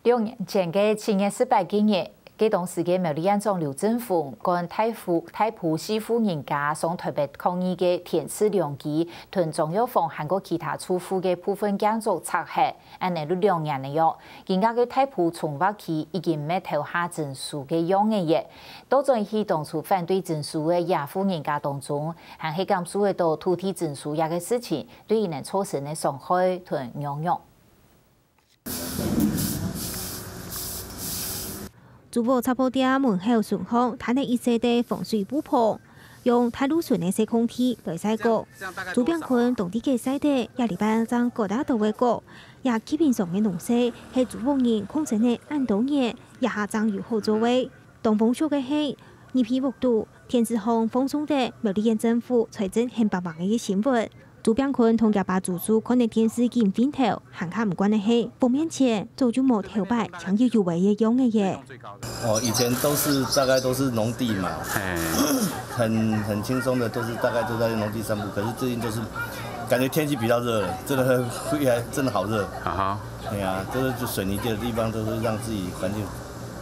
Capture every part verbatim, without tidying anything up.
兩年前个七月十八該日，該當時个苗栗縣長劉振宏趕大埔、大埔四戶人家上臺北抗議个田氏良機，同張藥房還過其他住戶个部分建築拆忒，恁呢就兩年了喲。今下个大埔重劃區已經乜頭下整修个樣仔了，倒轉去當初反對整修个這戶人家當中，還係感受得到土地徵收這个事情對佢等造成个傷害同影響。 租屋雜貨店門口脣項攤了一細垤防水布棚，用大路脣个細空地來曬角。朱炳坤當地个曬垤，這禮拜正割啊到个角，這幾坪長个農事係租屋人空置了恁多年，這下正有好做个。當風俗个係，入去屋肚， 電視項放送等苗栗縣政府財政很幫忙个新聞。朱炳坤同厥爸叔叔看了電視緊頕頭，還較毋慣个係，屋面前早就無頭擺強有有為个樣仔耶。哦，以前都是，大概都是農地嘛，嘿。很，很輕鬆的，都是大概都在農地散步。可是最近就是感覺天氣比較熱了，真的會，會，真的好熱。啊哈。對啊，就是就水泥地的地方，都是讓自己環境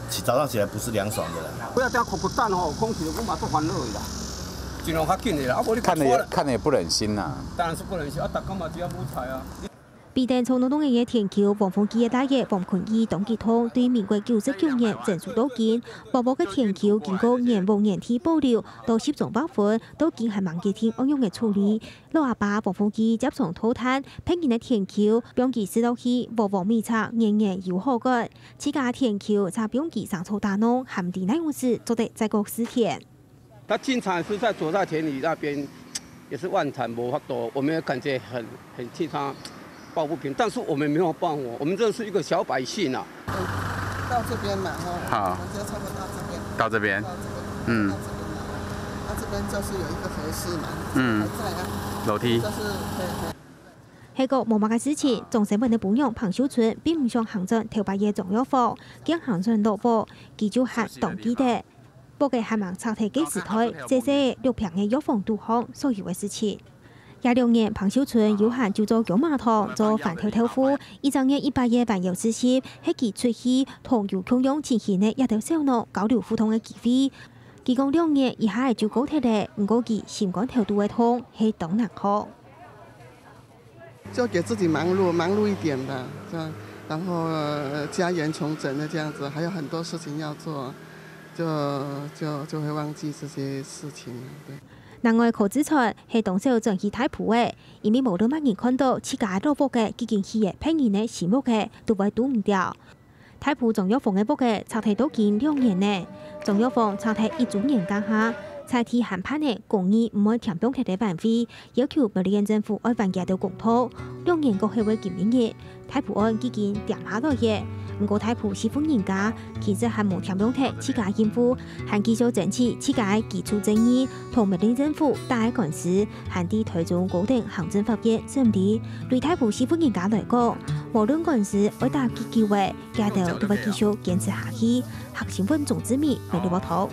起，早上起來不是涼爽的啦。不要這樣苦苦蛋哦，空氣都嘛都煩惱的啦。盡量較緊的啦，啊，無你看了也，看了也不忍心吶。當然是不忍心啊，逐工嘛就要抔菜啊。比登從農東个田坵，黃蜂機个大爺黃坤義當激動，對民國九十九年整修到今，薄薄个田坵經過原屋原地保留，到集中劃分，到今還吂決定仰般个處理。老阿爸黃豐基輒常拖炭，別人个田坵，放佢食落去，禾禾米草，年年有好管。 自家田坵就放佢生草打攏，還毋知哪央時做得再過施田。他經常是在走在田裡那邊，也是萬慘無法度，我們也感覺很，很替他抱不平，但是我們沒有辦法，我們真的是一個小百姓啊。到這邊嘛，吼，好。我們就差不多到這邊。到這邊。到這邊，嗯。到這邊嘛，那這邊就是有一個河勢嘛，嗯。還在啊。樓梯。就是，對，對。 係講無麼个事情，張生本个餔娘彭秀春並毋想行轉頭擺个張藥房，驚行轉落屋，佢就還當記得。屋仔還吂拆忒个時代，細細个六坪个藥房肚項所有个事情。這兩年，彭秀春有閒就做薑嫲湯，做番豆豆腐，一隻月一百个還有四十，係佢出去同有共樣情形个這兜小農交流互動个機會。佢講兩年一下仔就過忒了，毋過佢心肝頭肚个痛係當難過。 就給自己忙碌，忙碌一點吧，這樣，然後，呃，家園重整的這樣子，還有很多事情要做，就，就，就會忘記這些事情了，對。另外，柯志傳係當少轉去大埔个，因為無論麼人看到自家老屋个，已經起个別人个新屋个，都會堵毋著。 大埔張藥房个屋仔拆忒到今兩年了。張藥房拆忒一週年該下，在地還辦了公義毋會添放忒个晚會，要求苗栗縣政府愛還佢兜公道。兩年過後个今晡日，大埔案已經恬下來了。毋過大埔四戶人家，其實還無添放忒自家任務，還繼續爭取自家个居住正義，同苗栗縣政府打个官司，還在台中高等行政法院審理。對大埔四戶人家來講，無論官司愛打幾久个， 佢兜都會繼續堅持下去。客新聞鍾志明，苗栗報導。